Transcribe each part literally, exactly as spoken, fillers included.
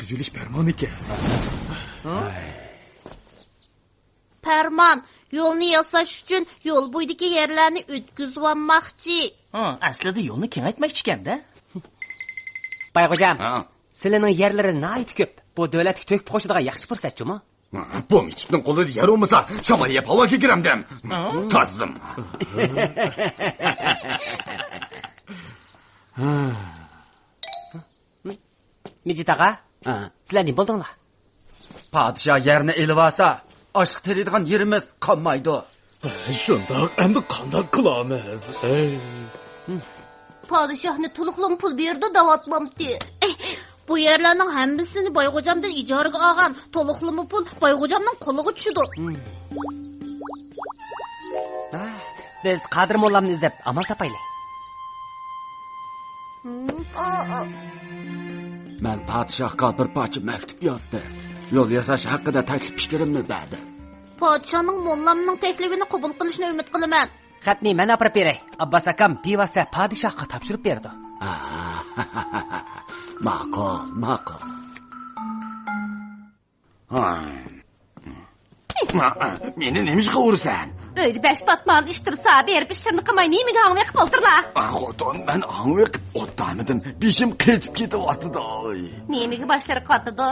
تۈزۈلۈش پەرمانىكەن. ھە؟ پەرمان، يولنى ياساش ئۈچۈن يول بويىدىكى يەرلەرنى ئۆتكۈزۈۋالماقچى. ھە، ئەسلىدە يولنى كېڭەيتمەكچىكەن-دە. بايغوجام، ھە؟ سىلىنىڭ يەرلىرى ناھايىتى كۆپ. بۇ دۆلەتكە تۆھپە قوشىدىغان ياخشى پۇرسەتچۇمۇ؟ بۇ مىچىكنىڭ قولىدا يەر بولمىسا، شامال يەپ ھاۋا كىرەمدىم. ھە؟ تازىم. مىجىت ئاغا، ھە. سىلەر نېمە بولدۇڭلار؟ پادىشاھ يەرنى ئېلىۋالسا، ئاشلىق تېرىيدىغان يېرىمىز قالمايدۇ. ھەي، شۇنداق، ئەمدى قانداق قىلامىز؟ ھەي. پادىشاھنى تولۇقلىما پۇل بېرىدۇ دەۋاتمامتى؟ بۇ يەرلەرنىڭ ھەممىسىنى بايغوجامدىن ئىجارىگە ئالغان، تولۇقلىما پۇل بايغوجامنىڭ قولىغا چۈشىدۇ. ھە، بىز قادىر موللامنى ئىزدەپ ئامال تاپايلى. مەن پادىشاھقا بىر پارچە مەكتۇپ يازدىم. يول ياساش ھەققىدە تەكلىپ پىكرىمنى بەردىم. پادىشاھنىڭ موللامنىڭ تەكلىپىنى قوبۇل قىلىشىنى ئۈمىد قىلىمەن. خەتنى مەن ئاپىرىپ بېرەي. ئابباس ئاكام بىۋاسىتە پادىشاھقا تاپشۇرۇپ بېرىدۇ. ماقۇل، ماقۇل. مېنى نېمىشقا ئۇرىسەن؟ ئۆيدە بەش پاتمان ئىش تۇرسا، بېرىپ ئىشلىرىنى قىلماي نېمىگە ھاڭۋېقىپ ئولتۇرلا؟ خوتۇن، مەن ھاڭۋېقىپ ئولتۇرمىدىم. بېشىم قېتىپ كېتىۋاتىدۇ. نېمىگە باشلىرى قاتىدۇ؟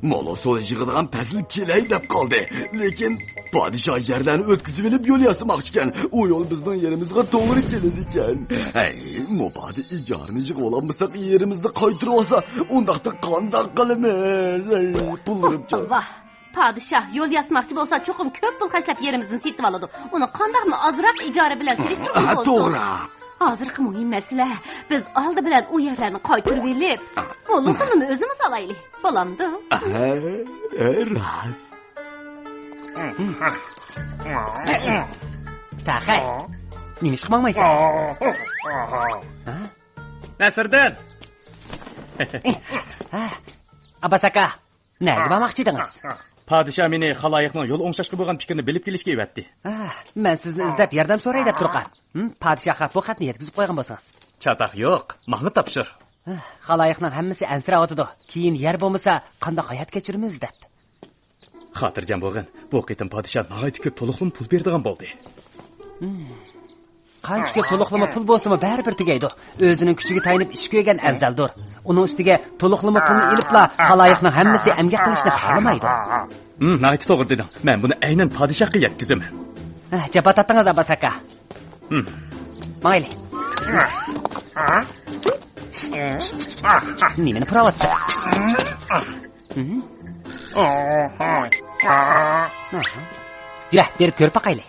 مول ھوسۇل يىغىدىغان پەسىل كېلەي دەپ قالدى. لېكىن پادىشاھ يەرلەرنى ئۆتكۈزۈۋېلىپ يول ياسىماقچىكەن. ئۇ يول بىزنىڭ يېرىمىزغا توغرا كېلىدىكەن. ھەي، مۇبادا ئىجارىنى يىغىۋالالمىساق، يېرىمىزنى قايتۇرۇۋالسا، ئۇنداقتا قانداق قىلىمىز؟ ھەي، پۇللىرىمچۇ؟ ۋاھ، پادىشاھ يول ياسىماقچى بولسا، چوقۇم كۆپ پۇل خەجلەپ يېرىمىزنى سېتىۋالىدۇ. ئۇنى قانداقمۇ ئازراق ئىجارە بىلەن سېلىشتۇرغىلى ھە، بولىدۇ. توغرا. ھازىرقى مۇھىم مەسىلە، بىز ئالدى بىلەن ئۇ يەرلەرنى قايتۇرۇۋېلىپ، ھە. بولۇسىنىمۇ ئۆزىمىز ئالايلى. بولامدۇ؟ ھە، ھە، راست. تاخەي، نېمىشقا ماڭمايسەن؟ ھە؟ نەسىردىن! ھە، ئابباس ئاكا، نەگە بارماقچى ئىدىڭىز؟ پادىشاھ مېنى خالايىقنىڭ يول ئوڭشاشقا بولغان پىكرىنى بىلىپ كېلىشكە ئەۋەتتى. ھە، مەن سىزنى ئىزدەپ ياردەم سوراي دەپ تۇرغان. ھىم، پادىشاھقا بۇ خەتنى يەتكۈزۈپ قويغان بولسىڭىز. چاتاق يوق، ماڭا تاپشۇر. ھە، خالايىقنىڭ ھەممىسى ئەنسىرەۋاتىدۇ. كېيىن يەر بولمىسا، قانداق ھايات كەچۈرىمىز دەپ. خاتىرجەم بولغىن، بۇ قېتىم پادىشاھ ناھايىتى كۆپ تولۇقلىما پۇل بېرىدىغان بولدى. ھىم. قانچە كۆپ تولۇقلىما پۇل بولسىمۇ بەرىبىر تۈگەيدۇ. ئۆزىنىڭ كۈچىگە تايىنىپ ئىش كۆرگەن ئەۋزەلدۇر. ئۇنىڭ ئۈستىگە تولۇقلىما پۇلنى ئېلىپلا خالايىقنىڭ ھەممىسى ئەمگەك قىلىشنى خالىمايدۇ. ھىم، ناھايىتى توغرا دېدىڭ. مەن بۇنى ئەينەن پادىشاھقا يەتكۈزىمەن. ھە، جاپا تارتتىڭىز، ئابباس ئاكا. ھىم. ماڭايلى. نېمىنى پۇراۋاتىسەن؟ ھىم؟ ئاھا. يۈرە، بېرىپ كۆرۈپ باقايلى.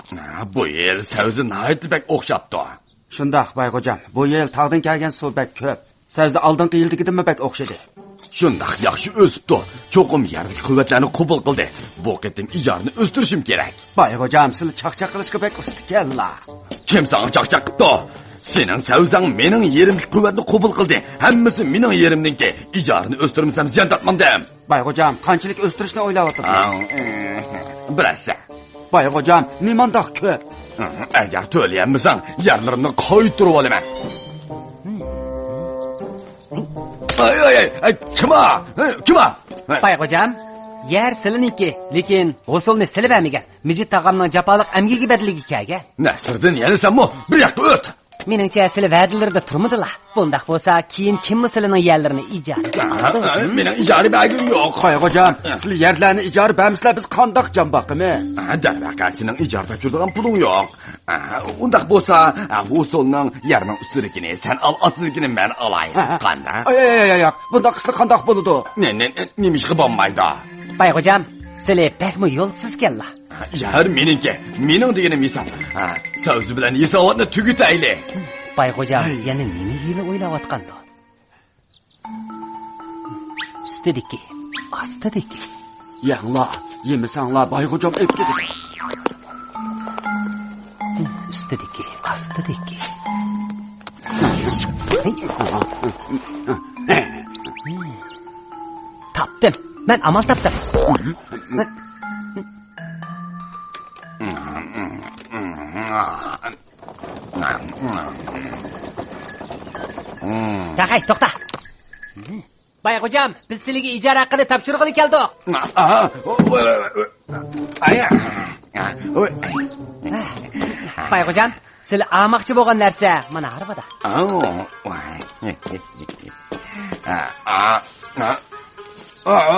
ھە، بۇ يىل سەۋزە ناھايىتى بەك ئوخشاپتۇ. شۇنداق، بايغوجام. بۇ يىل تاغدىن كەلگەن سۇ بەك كۆپ. سەۋزە ئالدىنقى يىلدىكىدىنمۇ بەك ئوخشىدى. شۇنداق ياخشى ئۆسۈپتۇ. چوقۇم يەردىكى قۇۋۋەتلەرنى قوبۇل قىلدى. بۇ قېتىم ئىجارىنى ئۆستۈرۈشۈم كېرەك. بايغوجام، سىلى چاقچاق قىلىشقا بەك ئۇستا ئىكەنلا. كىم ساڭا چاقچاق قىپتۇ؟ سېنىڭ سەۋزەڭ مېنىڭ يېرىمدىكى قۇۋۋەتنى قوبۇل قىلدى. ھەممىسى مېنىڭ يېرىمنىڭكى. ئىجارىنى ئۆستۈرمىسەم زىيان تارتمامدىم. بايغوجام، قانچىلىك ئۆستۈرۈشنى ئويلاۋاتىدۇ؟ بىر ھەسسە. بايغوجام، نېمانداق كۆپ؟ ئەگەر تۆلىيەلمىسەڭ، يەرلىرىمنى قايتۇرۇۋالىمەن. ئاي، ئاي، ئاي، ئاي، كىم ئا؟ كىم ئا؟ بايغوجام، يەر سىلىنىڭكى، لېكىن ھوسۇلنى سىلى بەرمىگەن. مىجىت تاغامنىڭ جاپالىق ئەمگىكى بەدىلىگە كەلگەن. نەسىردىن، يەنە سەنمۇ؟ بىر ياققا ئۆت! مېنىڭچە، سىلى ۋەدىلىرىدە تۇرمىدىلا. بۇنداق بولسا، كېيىن كىممۇ سىلىنىڭ يەرلىرىنى ئىجارىگە ئالىدۇ؟ مېنىڭ ئىجارە بەرگۈم يوق. بايغوجام، سىلى يەرلەرنى ئىجارە بەرمىسىلە، بىز قانداق جان باقىمىز؟ دەرۋەقە، سېنىڭ ئىجارە تاپشۇرىدىغان پۇلۇڭ يوق. ئۇنداق بولسا، ھوسۇلنىڭ يەرنىڭ ئۈستىدىكىنى سەن ئال، ئاستىدىكىنى مەن ئالاي. قانداق؟ ياق، ياق، ياق، ياق. بۇنداق ئىشلار قانداق بولىدۇ؟ نېمىشقا بولمايدۇ؟ بايغوجام، سىلى بەكمۇ يولسىزكەنلا. يەر مېنىڭكى، مېنىڭ دېگىنىم ھېساب. ھە، سەۋزە بىلەن ھېساباتنى تۈگىتەيلى. بايغوجام يەنە نېمە ھىيلە ئويلاۋاتقاندۇ؟ ئۈستىدىكى، ئاستىدىكى. يەڭلا، يېمىسەڭلا، بايغوجام ئېلىپ كېتىدۇ. ئۈستىدىكى، ئاستىدىكى. تاپتىم. مەن ئامال تاپتىم. تاخەي، توختا. باي خوجام، بىز سىلىگە ئىجارە ھەققىنى تاپشۇرغىلى كەلدۇق. باي خوجام، سىلى ئالماقچى بولغان نەرسە مانا ھارۋىدا.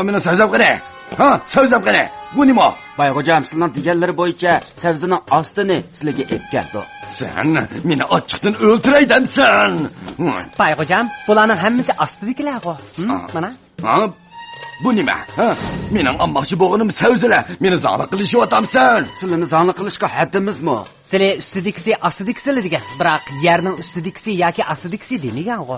مېنىڭ سەۋزەم قېنى؟ ھە، سەۋزەم قېنى؟ بۇ نېمە؟ باي خوجام، سىلىنىڭ دېگەنلىرى بويىچە سەۋزىنىڭ ئاستىنى سىلىگە ئېلىپ كەلدۇق. سەن مېنى ئاچچىقتىن ئۆلتۈرەي دەمسەن؟ باي خوجام، بۇلارنىڭ ھەممىسى ئاستىدىكىلەرغۇ. مانا. ھە؟ بۇ نېمە؟ ھە؟ مېنىڭ ئالماقچى بولغىنىم سەۋزىلەر. مېنى زاڭلىق قىلىشىۋاتامسەن؟ سىلىنى زاڭلىق قىلىشقا ھەددىمىزمۇ؟ سىلى ئۈستىدىكىسى، ئاستىدىكىسىلى دېگەن. بىراق يەرنىڭ ئۈستىدىكىسى ياكى ئاستىدىكىسى دېمىگەنغۇ.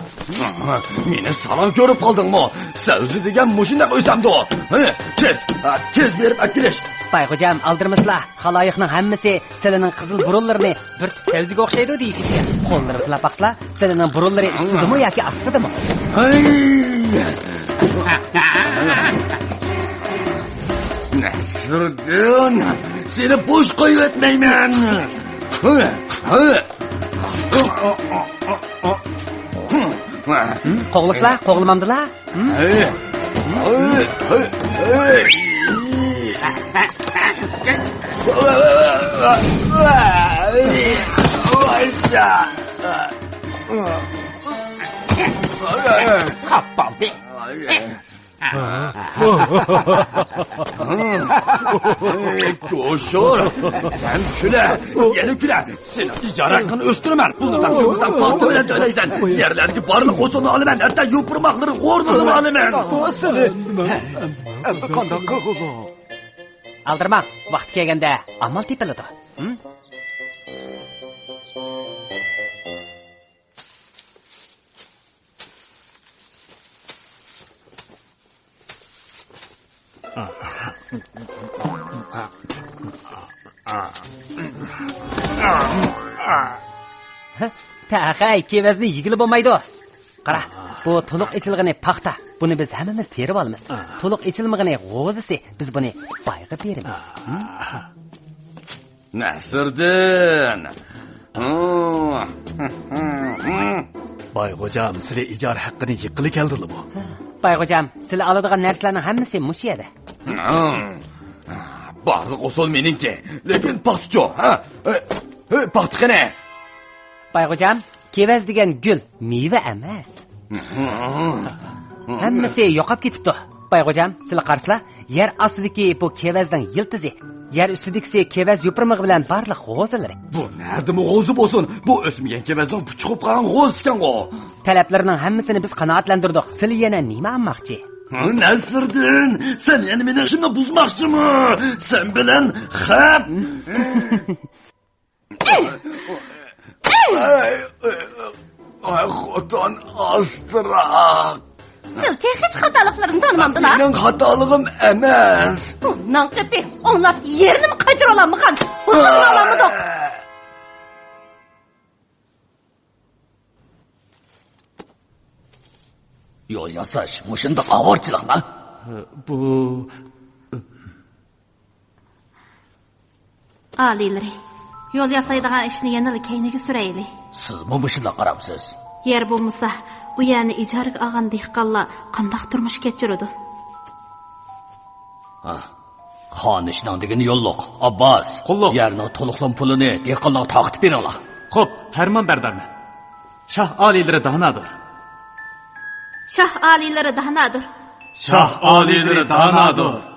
مېنى سالاڭ كۆرۈپ قالدىڭمۇ؟ سەۋزە دېگەن مۇشۇنداق ئۆسەمدۇ؟ ھە، تېز، ھە، تېز بېرىپ ئەكېلىش. باي خوجام، ئالدىرىمىسىلا، خالايىقنىڭ ھەممىسى سىلىنىڭ قىزىل بۇرۇنلىرىنى بىر تۈپ سەۋزىگە ئوخشايدۇ دېيىشىدىكەن. قوللىرىمىزلا باقسىلا، سىلىنىڭ بۇرۇنلىرى ئۈستىدىمۇ ياكى ئاستىدىمۇ؟ ھەي! نەسىردىن، سېنى بوش قويۇۋەتمەيمەن! قوغلىسىلا، قوغلىمامدىلا؟ قاپالدى. جوشۇر، سەن كۈلە، يەنە كۈلە. سېنىڭ ئىجارە ھەققىنى ئۆستۈرىمەن. پۇلنى تاپشۇرمىسام، پاختا بىلەن تۆلەيسەن. يەرلەردىكى بارلىق ھوسۇلنى ئالىمەن، ھەتتا يوپۇرماقلىرى غورىنىمۇ ئالىمەن. ئەمدى قانداق قىلغۇلۇق؟ ئالدىرىماڭ، ۋاقتى كەلگەندە ئامال تېپىلىدۇ. تەخەي، كېۋەزنى يېگىلى بولمايدۇ. قارا، بۇ تولۇق ئېچىلغىنى پاختا. بۇنى بىز ھەممىمىز تېرىۋالىمىز. تولۇق ئېچىلمىغىنى غوزىسى. بىز بۇنى بايغا بېرىمىز. نەسىردىن! باي غوجام، سىلى ئىجارە ھەققىنى يىغقىلى كەلدىلىمۇ؟ باي غوجام، سىلى ئالىدىغان نەرسىلەرنىڭ ھەممىسى مۇشۇ يەردە. بارلىق ئوسۇل مېنىڭكى، لېكىن پاختىچۇ؟ ھە؟ ھە، پاختا قېنى؟ باي غوجام، كېۋەز دېگەن گۈل، مېۋە ئەمەس. ھەممىسى يوقاپ كېتىپتۇ. باي غوجام، سىلى قارىسىلا، يەر ئاستىدىكى بۇ كېۋەزنىڭ يىلتىزى، يەر ئۈستىدىكىسى كېۋەز يوپۇرمىقى بىلەن بارلىق غوزىلىرى. بۇ نەدىمۇ غوزا بولسۇن؟ بۇ ئۆسمىگەن كېۋەزنىڭ پۇچى قوپۇپ قالغان غوزىسى ئىكەنغۇ. تەلەپلىرىنىڭ ھەممىسىنى بىز قانائەتلەندۈردۇق. سىلى يەنە نېمە ئالماقچى؟ نەسىردىن، سەن يەنە مېنىڭ ئىشىمنى بۇزماقچىمۇ؟ سەن بىلەن خەپ. ئاي، ئاي، ئاي، خوتۇن ئاستىراق. سىل تېخىچە خاتالىقلىرىنى تونۇمامدىلا؟ مېنىڭ خاتالىقىم ئەمەس. بۇ ناڭقېپى ئوڭلاپ يېرىنىمۇ قايتۇرۇۋالالمىغان. ھۇزۇرلىنالمىدۇق. يول ياساش مۇشۇنداق ئاۋارىچىلىقلا؟ بۇ ئالىيلىرى، يول ياسايدىغان ئىشنى يەنىلا كەينىگە سۈرەيلى. سىزمۇ مۇشۇنداق قارامسىز؟ يەر بولمىسا، ئۇ يەرنى ئىجارىگە ئالغان دېھقانلار قانداق تۇرمۇش كەچۈرىدۇ؟ ھا، خان ئىشىنىڭ دېگىنى يوللۇق. ئابباس، قۇللۇق. يەرنىڭ تولۇقلىما پۇلىنى دېھقانلارغا تارقىتىپ بېرىڭلار. خوپ، پەرمان بەردارمەن. شاھ ئالىيلىرى دانادۇر. شاھ ئالىيلىرى دانادۇر. شاھ ئالىيلىرى دانادۇر.